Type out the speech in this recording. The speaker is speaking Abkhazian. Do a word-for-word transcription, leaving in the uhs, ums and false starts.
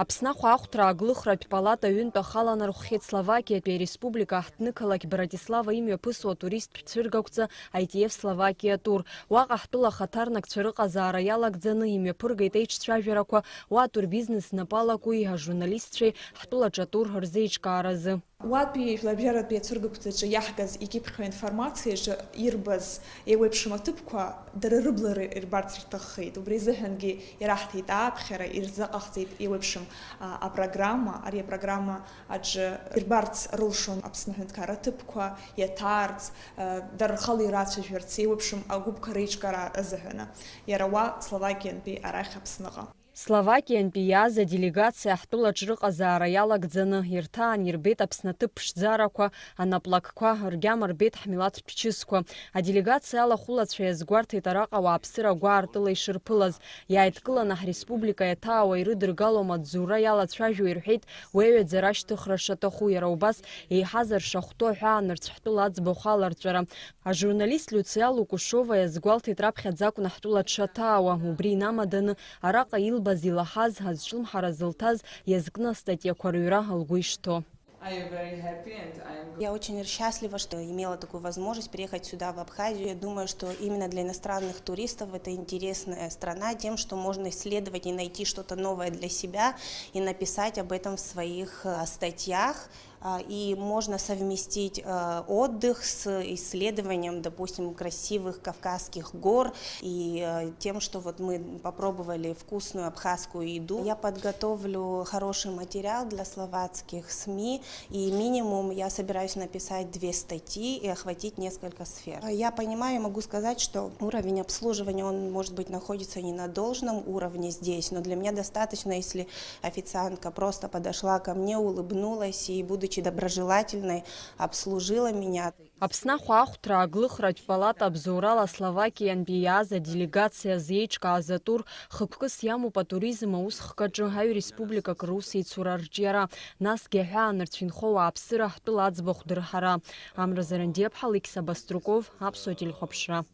Аԥсны ахәаахәҭра аглыхратә палата ҩынтә ахала нархәхьеит Словакиатәи ареспублика аҳҭнықалақь Братислава имҩаԥысуа атуристтә цәыргақәҵа I T F Словакия тур. Уаҟа ҳтәыла ахаҭарнакцәа рыҟазаара иалагӡаны имҩаԥыргеит еиҿцәажәарақәа уа атурбизнес знапы алакуи ажурналистцәеи ҳтәылаҿы атур рзеиҿкааразы. Уатәи жәларбжьаратәи ацәыргақәҵаҿы иаҳгаз икьыԥхьу аинформациаҿы ирбаз еиуеиԥшым аҭыԥқәа дара рыбла ир-, ирбарц рҭаххеит. Убри азыҳәангьы ираҳҭеит ааԥхьара, ирзыҟаҳҵеит еиуеиԥшым, а, апрограмма. Ари апрограмма аҿы ирбарц рылшон Аԥсны аҳәынҭқарра аҭыԥқәа, иаҭаарц, а, дара рхала ирацәажәарц еиуеиԥшым агәыԥқәа реиҿкаара азыҳәаны. Иара уа Словакиантәи арахь Аԥсныҟа. Словакиантәи иааз аделегациа ҳтәылаҿ рыҟазаара иалагӡаны ирҭаан ирбеит Аԥсны аҭыԥ ԥшӡарақәа, анаплакқәа, ргьама рбеит ҳмилаҭтә чысқәа. Аделегациа алахәылацәа иазгәарҭеит араҟа ауааԥсыра агәаартыла ишырԥылаз. Иааидкыланы ҳреспублика иаҭаауа ирыдыргало амаҵзура иалацәажәо ирҳәеит, уеҩаӡара ашьҭыхра шаҭаху, иара убас еиҳазар шахәҭоу аҳәаанырцә ҳтәыла аӡбахә аларҵәара. Ажурналист Лиуциа Лукушова иазгәалҭеит раԥхьаӡа акәны ҳтәыла дшаҭаауа, убри инамаданы араҟа илбаз, илаҳаз, азҿлымҳара зылҭаз иазкны астатиақәа рыҩра лгәы ишҭоу. I am very happy and I am Я очень счастлива, что имела такую возможность приехать сюда, в Абхазию. Я думаю, что именно для иностранных туристов это интересная страна тем, что можно исследовать и найти что-то новое для себя и написать об этом в своих, э, статьях. А, и можно совместить, э, отдых с исследованием, допустим, красивых кавказских гор и, э, тем, что вот мы попробовали вкусную абхазскую еду. Я подготовлю хороший материал для словацких СМИ, и минимум я собираюсь написать две статьи и охватить несколько сфер. Я понимаю и могу сказать, что уровень обслуживания, он, может быть, находится не на должном уровне здесь, но для меня достаточно, если официантка просто подошла ко мне, улыбнулась и, будучи доброжелательной, обслужила меня. Аԥсны ахәаахәҭра аглыхратә палата абзоурала Словакиантәи иааз аделегациа зеиҿкааз атур хықәкыс иамоуп атуризм аусхкаҿы аҩ республикак русеицура арҿиара, насгьы аҳәаанырцә инхо ауааԥсыра ҳтәыла аӡбахә дырҳара. Амра Зарандиаԥҳа, Алықьса Баструков, Аԥсуа телехәаԥшра.